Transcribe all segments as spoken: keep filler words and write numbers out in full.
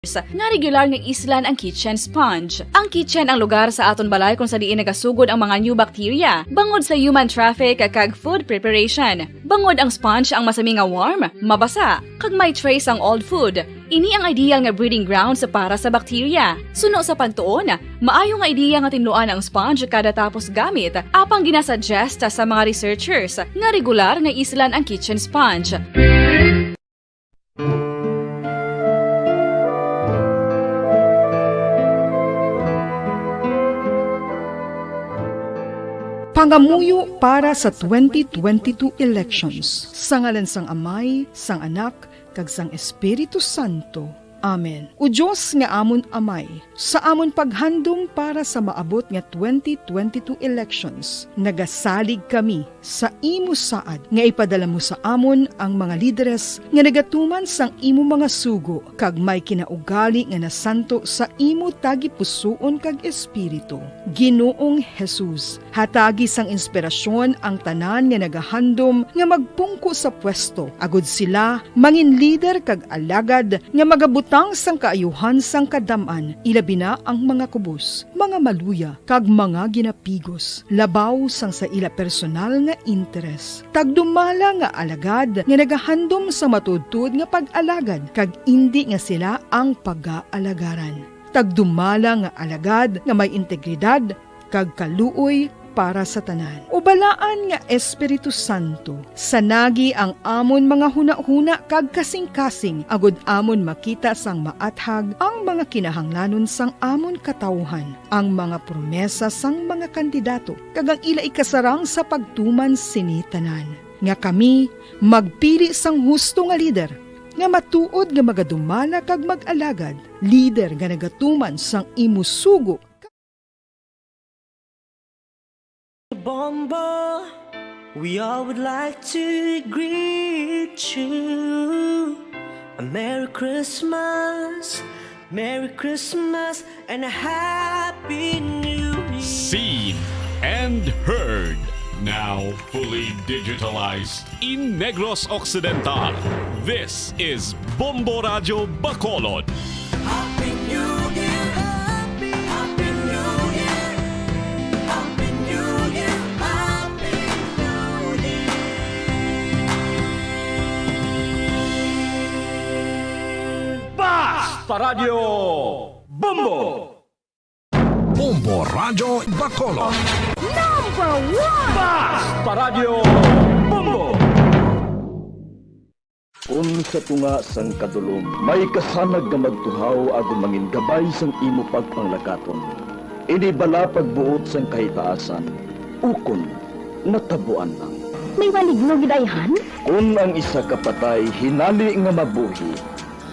nga regular nga islan ang kitchen sponge. Ang kitchen ang lugar sa aton balay kung sa diin nagasugod ang mga new bacteria bangod sa human traffic kag food preparation. Bangod ang sponge ang masami nga warm, mabasa, kag may trace ang old food. Ini ang ideal nga breeding grounds para sa bacteria. Suno sa pagtuon, maayo nga ideya nga tinluan ang sponge kada tapos gamit, apang ginasuggest sa mga researchers nga regular nga islan ang kitchen sponge. Pangamuyo para sa twenty twenty-two elections. Sa ngalan sang Amay, sang Anak, kag sang Espiritu Santo. Amen. O Dios nga amon Amay, sa amon paghandom para sa maabot nga twenty twenty-two elections, nagasalig kami sa imo saad nga ipadala mo sa amon ang mga lideres nga nagatuman sang imo mga sugo kag may kinaugali nga nasanto sa imo tagipusoon kag espiritu. Ginoong Jesus, hatagi sang inspirasyon ang tanan nga nagahandom nga magpungko sa pwesto, agud sila mangin lider kag alagad nga magabutang sang kaayuhan sang kadam-an, ilabi na ang mga kubos, mga maluya, kag mga ginapigos, labaw sang sa ila personal nga interes. Tagdumala nga alagad nga nagahandom sa matuodtuod nga pag-alagad, kag indi nga sila ang pagaalagaran. Tagdumala nga alagad nga may integridad kag kaluoy para sa tanan. O Balaan nga Espiritu Santo, sanagi ang amon mga hunahuna kag kasingkasing, agud amon makita sang maathag ang mga kinahanglanon sang amon katawuhan, ang mga promesa sang mga kandidato, kag ang ila ikasarang sa pagtuman sini tanan, nga kami magpili sang husto nga lider, nga matuod nga magadumala kag mag-alagad, lider nga nagatuman sang imo sugo. Bombo, we all would like to greet you. A Merry Christmas, Merry Christmas, and a Happy New Year. Seen and heard, now fully digitalized in Negros Occidental. This is Bombo Radyo Bacolod. Happy New Year! Happy, Happy New Year! Happy New Year! Happy New Year! Basta Radyo Bombo! Bombo Radyo Bacolod. Number one! Basta Radyo Bombo! Kun sa tunga sang kadulom may kasanag nga magtuhaw agud mangin gabay sang imo pagpanglakaton, ini bala pagbuot sang kahitaasan, ukon natabuan lang. May maligno gid ayhan? Kun ang isa ka patay hinali nga mabuhi,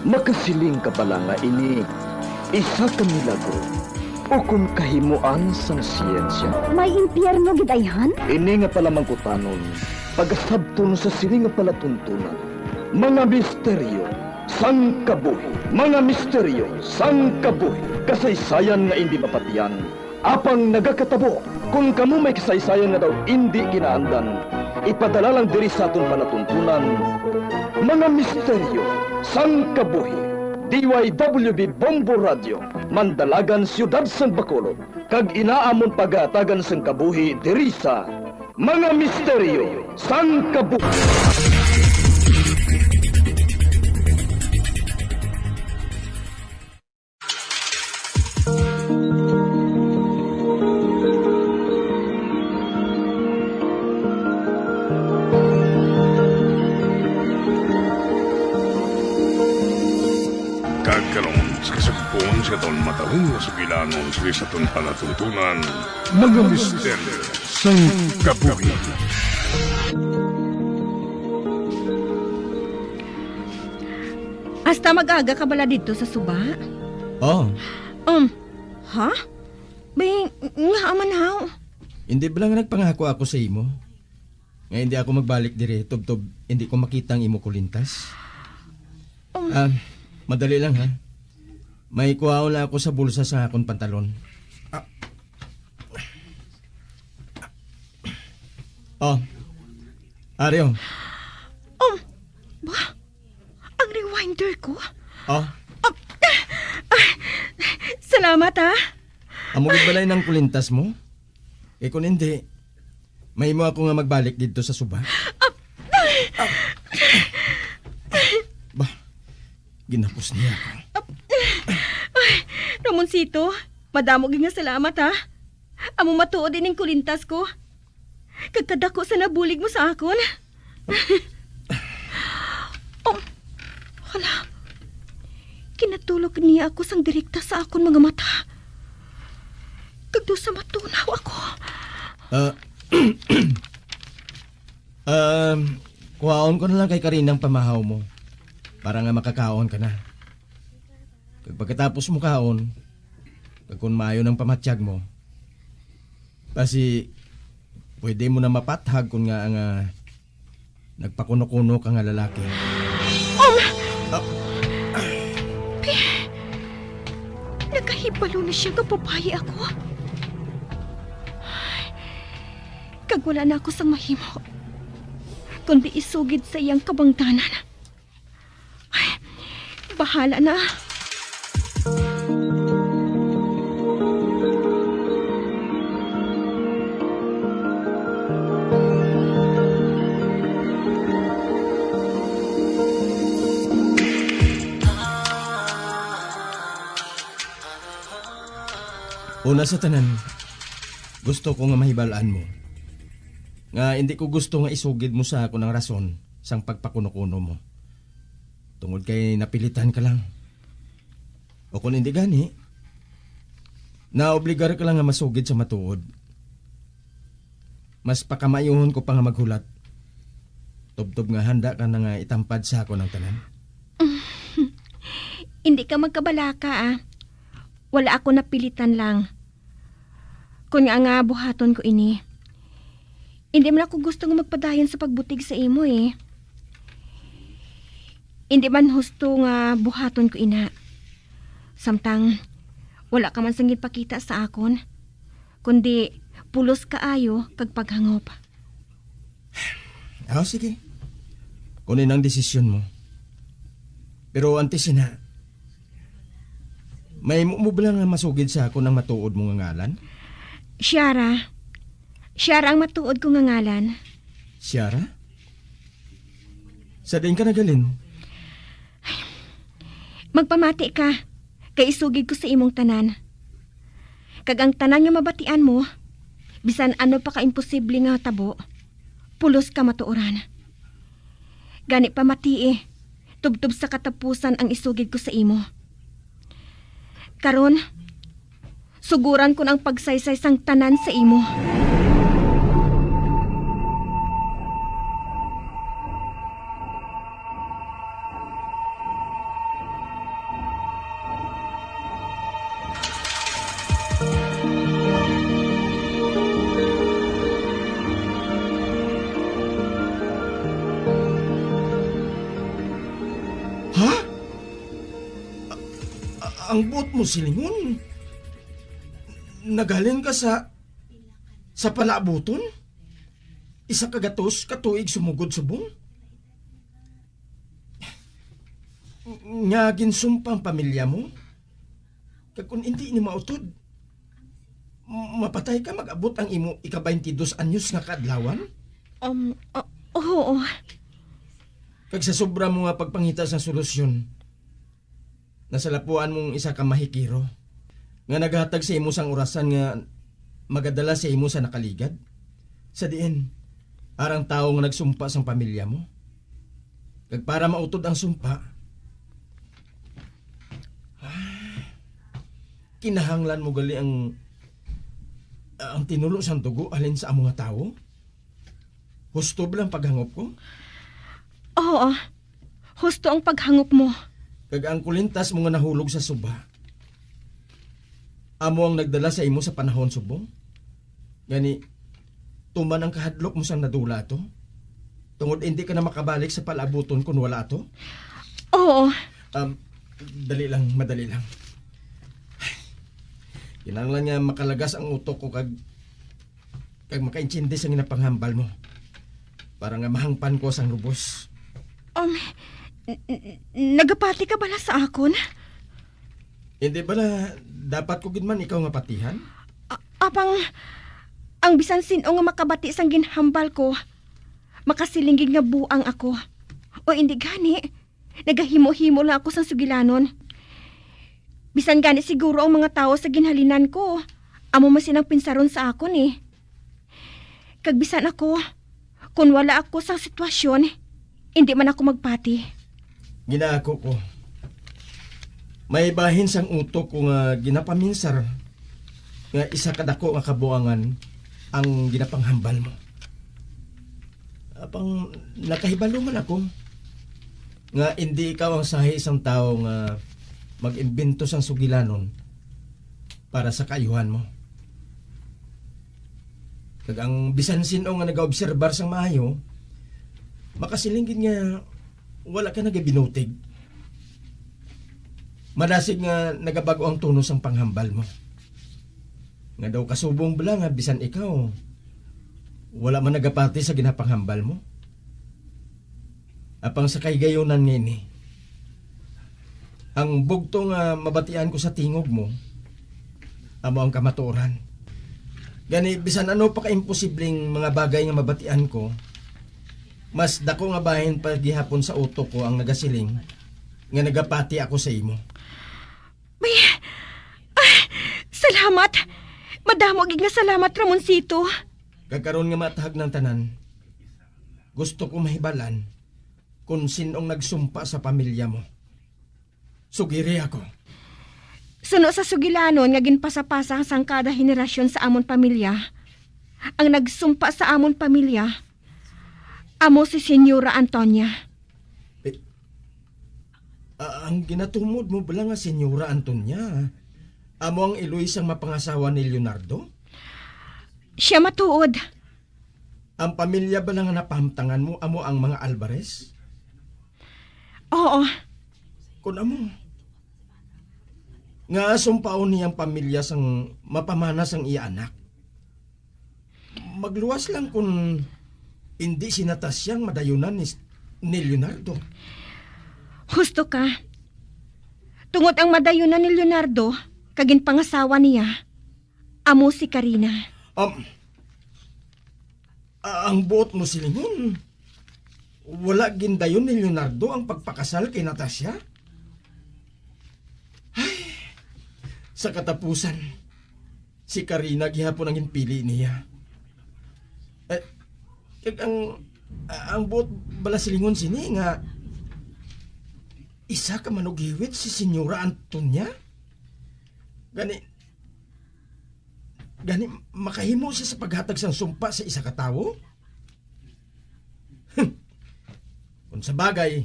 makasiling ka bala nga ini isa ka milagro ukon kahimoan sang siyensya? May impyerno gid ayhan? Ini nga palamangkutanon pagasabton sa sini nga palatuntunan, mga misteryo sang kabuhi, mga misteryo sang kabuhi, kasaysayan nga indi mapatiyan, apang nagakatabo. Kon kamo may kasaysayan nga daw indi kinaandan, ipadala lang diri sa aton palatuntunan, mga misteryo sang kabuhi. D Y W B Bombo Radio, Mandalagan, Siyudad sang Bacolod, kag ina amon pagahatagan sang kabuhi diri sa Mga Misteryo sang Kabuhi. Kag karon, sa kasugpon sa aton matalom nga sugilanon, sa aton palatuntunan, Mga Misteryo sang Kabuhi. Hasta mag-aga ka bala didto sa suba? Oh. Um, ha? Bay, nga man haw? Hindi ba lang nagpangako ako sa imo? Nga hindi ako magbalik diri, tubtob hindi ko makita ang imo kulintas? Um. Ah, madali lang, ha? May kuhaon lang ako sa bulsa sa akon pantalon. Ah. Oh. Ari, oh. Um, ba? Ang reminder ko? Oh. Ah, Salamat, ha? Amo gid balay nang kulintas mo? Kay kung hindi, mahimo ako nga magbalik didto sa suba. Bah, ginapos niya ako. Ay, Ramoncito, madamo gid nga salamat, ha? Amo matuod ining kulintas ko. Kag kadako sa nabulig mo sa akon. Oh, hala. Kinatulog niya ako sang direkta sa akon mga mata. Kag daw sa matunaw ako. Ah, um, kuhaon ko na lang kay Karina ang pamahaw mo para nga makakaon ka na. Kag pagkatapos mo kaon, kag kung maayo nang pamatyag mo, basi pwede mo na mapathag kon ngaa nga nagpakuno-kuno ka nga lalaki. Um! Ah. Pi-, nakahibalo na siya nga babayi ako. Kag wala na ako sang mahimo, kundi isugid sa iyang kabangdanan. Ay, bahala na. Una sa tanan, gusto ko nga mahibal-an mo nga hindi ko gusto nga isugid mo sa akon ang rason sang pagpakuno-kuno mo, tungod kay napilitan ka lang. O kon hindi gani, naobligar ka lang nga masugid sa matuod. Mas pakamaayuhon ko pa nga maghulat, tubtob nga handa ka na nga itampad sa akon ang tanan. Hindi ka magkabalaka, ah. Wala ako napilitan lang. Kon nga nga buhaton ko ini, hindi man ako gusto nga magpadayon sa pagbutig sa imo, eh. Hindi man husto nga buhaton ko ina. Samtang wala ka man sang ginpakita sa akon, kundi pulos kaayo kag paghangop. Ah, sige. Kung yun ang desisyon mo. Pero antes sina, mahimo mo ba lang nga masugid sa akon ang matuod mo nga ngalan? Shara. Shara ang matuod ko nga ngalan. Shara? Sa diin ka naghalin? Magpamati ka, kay isugid ko sa imong tanan. Kag ang tanan nga mabatian mo, bisan ano pa ka imposible nga tabo, pulos ka matuoran. Gani pamatii, tubtob sa katapusan ang isugid ko sa imo. Karon, suguran ko na ang pagsaysay sang tanan sa imo. Ha? A-, a-, ang buot mo silingon? Naghalin ka sa, sa palaabuton? Isa ka gatos ka tuig sumugod subong? Nga ginsumpa ang pamilya mo? Kag kung hindi ni mautod, m-, mapatay ka mag-abot ang imo ika-baynte dos anyos nga kaadlawan? Um, o-, oo. Kag sa sobra mo nga pagpangita sa solusyon, nasalapuan mong isa ka mahikiro nga naghatag sa imo sang orasan nga magadala sa imo sa nakaligad, sa diin arang tawo nga nagsumpa sang pamilya mo. Kag para mautod ang sumpa, ah, kinahanglan mo gali ang, ang tinulo sang dugo halin sa amo nga tawo? Husto ba lang paghangop ko? Oo, husto ang paghangop mo. Kag ang kulintas mo nga nahulog sa suba, amo ang nagdala sa imo sa panahon subong? Gani, tuman ang kahadlok mo sang nadula ato, tungod indi ka na makabalik sa palaabuton kon wala ato? Oo. Um, dali lang, madali lang. Kinahanglan nga makalagas ang utok ko kag, kag makaintindi sang ginapanghambal mo, para nga mahangpan ko sang lubos. Um, n-, n-, nagapati ka bala sa akon? Hindi bala dapat ko gid man ikaw nga patihan? A-, apang ang bisan sin-o nga makabati sang ginhambal ko, makasiling gid nga buang ako. O indi gani, nagahimo-himo lang ako sang sugilanon. Bisan gani siguro ang mga tawo sa ginhalinan ko, amo man silang pinsaron sa akon eh. Kag bisan ako, kon wala ako sa sitwasyon, indi man ako magpati. Ginaako ko, may bahin sang utok ko nga ginapaminsar nga isa ka dako nga kabuangan ang ginapanghambal mo. Apang nakahibalo man ako nga indi ikaw ang sahi sang tawo nga mag-imbento sang sugilanon para sa kaayuhan mo. Kag ang bisan sin-o nga nagaobserbar sang maayo, makasiling gid nga wala ka nagabinutig. Madasig nga nagabag-o ang tono sang panghambal mo. Nga daw kasubong bala nga bisan ikaw, wala man nagapati sa ginapanghambal mo. Apang sa kahigayunan nga ini, ang bugto nga mabatian ko sa tingog mo, amo ang kamatuoran. Gani, bisan ano pa ka imposibleng mga bagay nga mabatian ko, mas dako nga bahin pa gihapon sa utok ko ang nagasiling nga nagapati ako sa imo. Ay, ay, salamat. Madamo gid nga salamat, Ramoncito. Kag karon nga matahag ng tanan, gusto ko mahibalan kung sin-ong nagsumpa sa pamilya mo. Sugiri ako. Suno sa sugilanon nga ginpasapasa sang kada henerasyon sa amon pamilya, ang nagsumpa sa amon pamilya amo si Senyora Antonia. Eh, a-, ang ginatumod mo bala nga Senyora Antonia amo ang iloy sang mapangasawa ni Leonardo? Siya matuod. Ang pamilya bala nga napahamtangan mo amo ang mga Alvarez? Oo. Kun amo, nga sumpaon niya ang pamilya sang mapamana sang iya anak? Magluwas lang kun indi si Natasia ang madayunan ni, ni Leonardo. Husto ka. Tungod ang madayunan ni Leonardo kag ginpangasawa niya, amo si Karina. Um, a-, ang buot mo silingon, wala gindayon ni Leonardo ang pagpakasal kay Natasia? Ay, sa katapusan, si Karina gihapon ang ginpili niya. Eh, kag ang, ang buot bala silingon sini nga isa ka manughiwit si Senyora Antonia? Gani, gani makahimo siya sa paghatag sang sumpa sa isa ka tawo? Hmm. Kung sa bagay,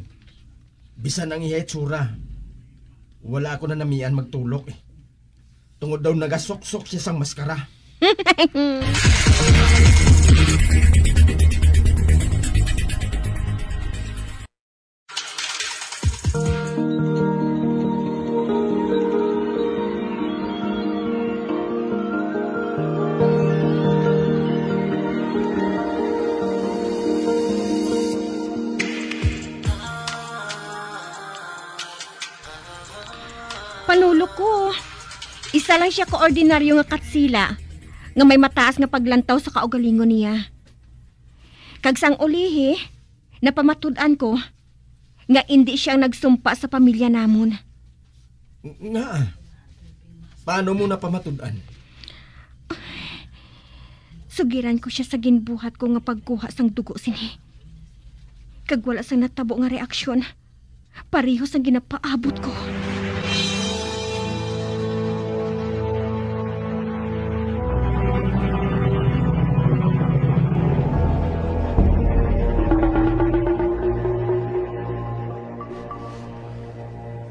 bisan ang iya itsura, wala ako na namian magtulok eh. Tungod daw nagasuksok siya sang maskara. Panulok ko, isa lang siya ka ordinaryo nga katsila nga may mataas nga paglantaw sa kaugalingon niya. Kag sang ulihi, napamatud-an ko nga indi siya ang nagsumpa sa pamilya namon. Nga? Paano mo napamatud-an? Sugiran ko siya sa ginbuhat ko nga pagkuha sang dugo sini. Kag wala sang natabo nga reaksyon. Pareho sang ginapaabot ko.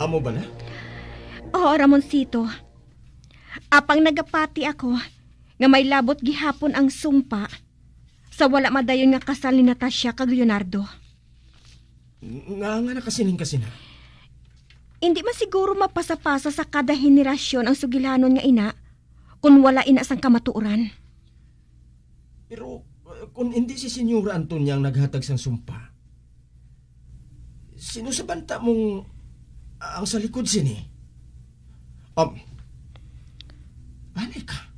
Amo bala? Oo, Ramoncito. Apang nagapati ako nga may labot gihapon ang sumpa sa wala madayon nga kasal ni Natasia kag Leonardo. Nga, nga nakasiling ka sina? Indi man siguro mapasapasa sa kada henerasyon ang sugilanon nga ina kon wala ina sang kamatuoran. Pero, uh, kung hindi si Senyora Antonia ang naghatag sang sumpa, sino sa banta mong, uh, ang sa likod sini? Um, anay ka?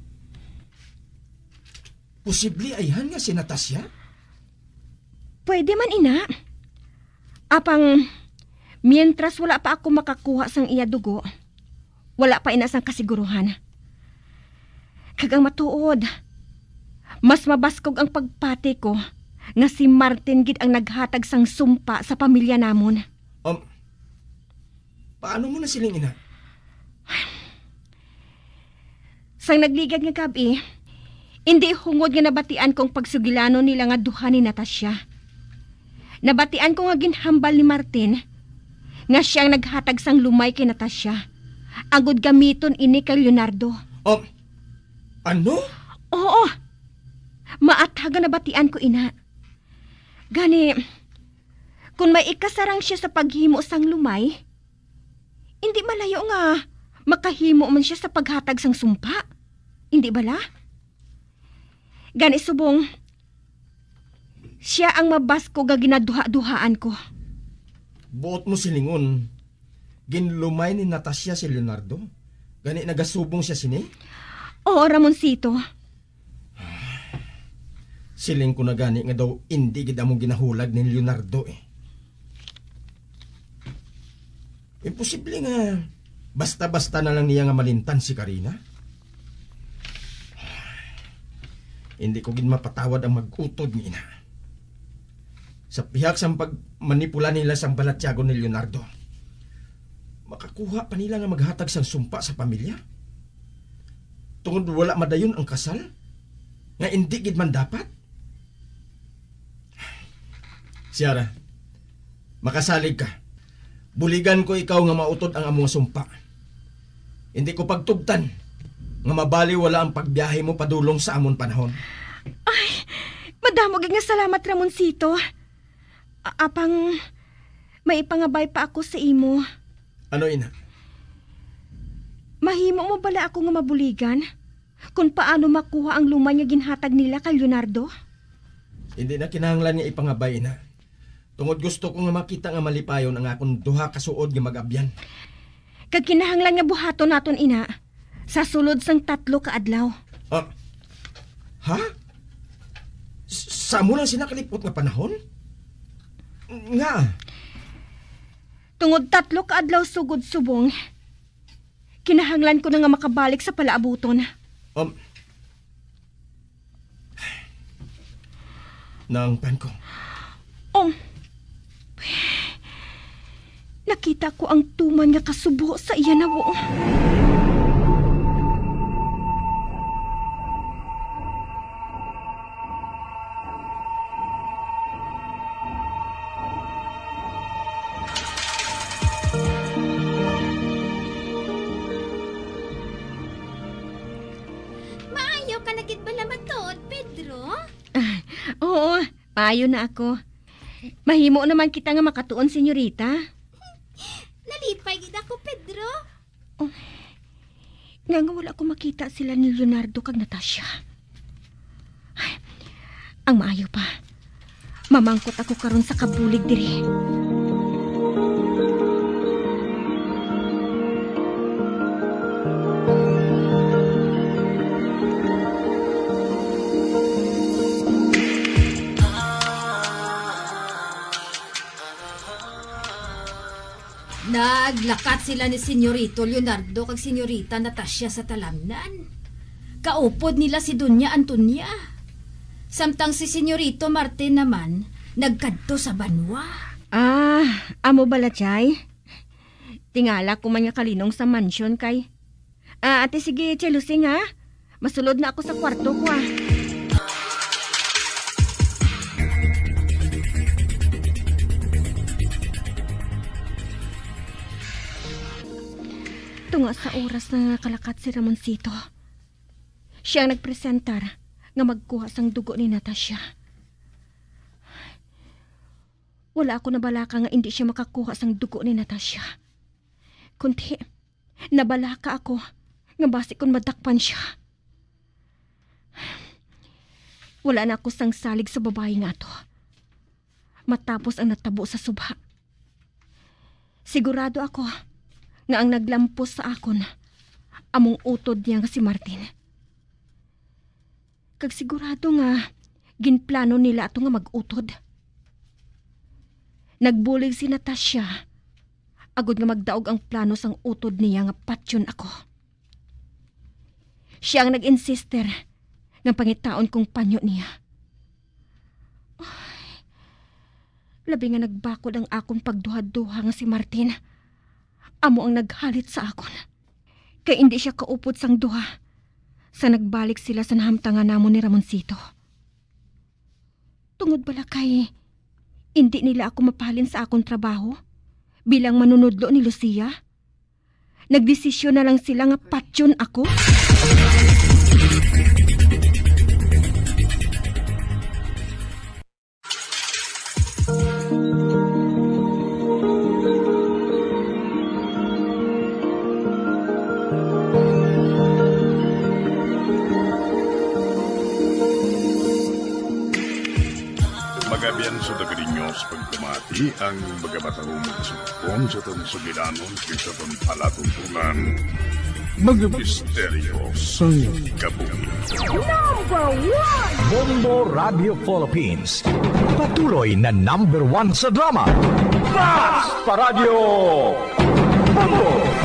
Posible ayhan nga si Natasha? Pwede man ina. Apang, mientras wala pa ako makakuha sang iya dugo, wala pa ina sang kasiguruhan. Kag ang matuod, mas mabaskog ang pagpati ko nga si Martin gid ang naghatag sang sumpa sa pamilya namon. Um, paano mo nasiling ina? Sang nagligad nga gab-i, indi hungod nga nabatian ko ang pagsugilanon nila nga duha ni Natasha. Nabatian ko nga ginhambal ni Martin nga siya ang naghatag sang lumay kay Natasha, agod gamiton ini kay Leonardo. Oh, ano? Oo. Maathag nga nabatian ko ina. Gani, kung may ikasarang siya sa paghimo sang lumay, indi malayo nga makahimo man siya sa paghatag sang sumpa. Indi bala? Gani subong, siya ang mabaskog nga ginaduhaduhaan ko. Buot mo silingon, ginlumay ni Natasha si Leonardo? Gani nagasubong siya sini? Oo, Ramoncito. Siling ko na gani nga daw indi gid amo ginahulag ni Leonardo eh. Imposible nga basta-basta na lang niya nga malintan si Karina. Hindi ko gid mapatawad ang mag-utod ni ina. Sa pihak sang pagmanipula nila sang balatyagon ni Leonardo, makakuha pa nila nga maghatag sang sumpa sa pamilya? Tungod wala madayon ang kasal? Nga indi gid man dapat? Siara, makasalig ka. Buligan ko ikaw nga mautod ang amo nga sumpa. Hindi ko pagtugtan nga mabaliwala ang pagbiyahe mo padulong sa amon panahon. Ay, madamo gid nga salamat, Ramoncito. A- apang may ipangabay pa ako sa imo. Ano ina? Mahimo mo bala ako nga mabuligan kung paano makuha ang lumay nga ginhatag nila kay Leonardo? Hindi na kinahanglan nga ipangabay, ina. Tungod gusto ko nga makita nga malipayon ang akon duha ka suod nga mag-abyan. Kag kinahanglan nga buhaton naton ina sa sulod sang tatlo ka adlaw. Ah, ha? S- sa amo lang sina kalipot nga panahon? Nga? Tungod tatlo ka adlaw sugod subong, kinahanglan ko na nga makabalik sa palaabuton. Um, Naangpan ko. Um, nakita ko ang tuman nga kasubo sa iya nawong. Maayo ka na gid bala matuod, Pedro? Ah, oo, maayo na ako. Mahimo naman kita nga makatuon, senyorita. Nalipay gid ako, Pedro. Oh, nga nga wala ko makita sila ni Leonardo kag Natasha. Ay, ang maayo pa, mamangkot ako karon sa kabulig diri. Naglakat sila ni Senyorito Leonardo kag Senyorita Natasha sa talamnan. Kaupod nila si Doña Antonia. Samtang si Senyorito Martin naman nagkadto sa banwa. Ah, amo bala, Chay? Tingala ko man nga kalinong sa mansyon kay. Ah, ate, sige, Chay Lusing, ha? Masulod na ako sa kwarto ko, ah. Tunga sa oras na nakalakat si Ramoncito, siya ang nagpresentar nga magkuha sang dugo ni Natasha. Wala ako nabalaka nga indi siya makakuha sang dugo ni Natasha. Kundi, nabalaka ako nga basi kon madakpan siya. Wala na ako sang salig sa babayi nga ato. Matapos ang natabo sa subha, sigurado ako nga ang naglampos sa akon among utod niya nga si Martin. Kag sigurado nga ginplano nila ato nga mag-utod. Nagbulig si Natasha agod nga magdaog ang plano sang utod niya nga patyon ako. Siya ang nag-insister nga pangitaon kong panyo niya. Ay, labi nga nagbakod ang akon pagduha-duha nga si Martin amo ang naghalit sa akon. Kay indi siya kaupod sang duha sa nagbalik sila sa nahamtangan namon ni Ramoncito. Tungod bala kay indi nila ako mapahalin sa akon trabaho bilang manunudlo ni Lucia, nagdesisyon na lang sila nga patyon ako. Magabian sa taga ninyo sa pagpamati ang mga matahumag sa pon sa tong sugilanon kay sa pagpalatuntunan. Mga misteryo sang kabuhi. Number one! Bombo Radio Philippines. Patuloy na number one sa drama. Basta Radyo Bombo!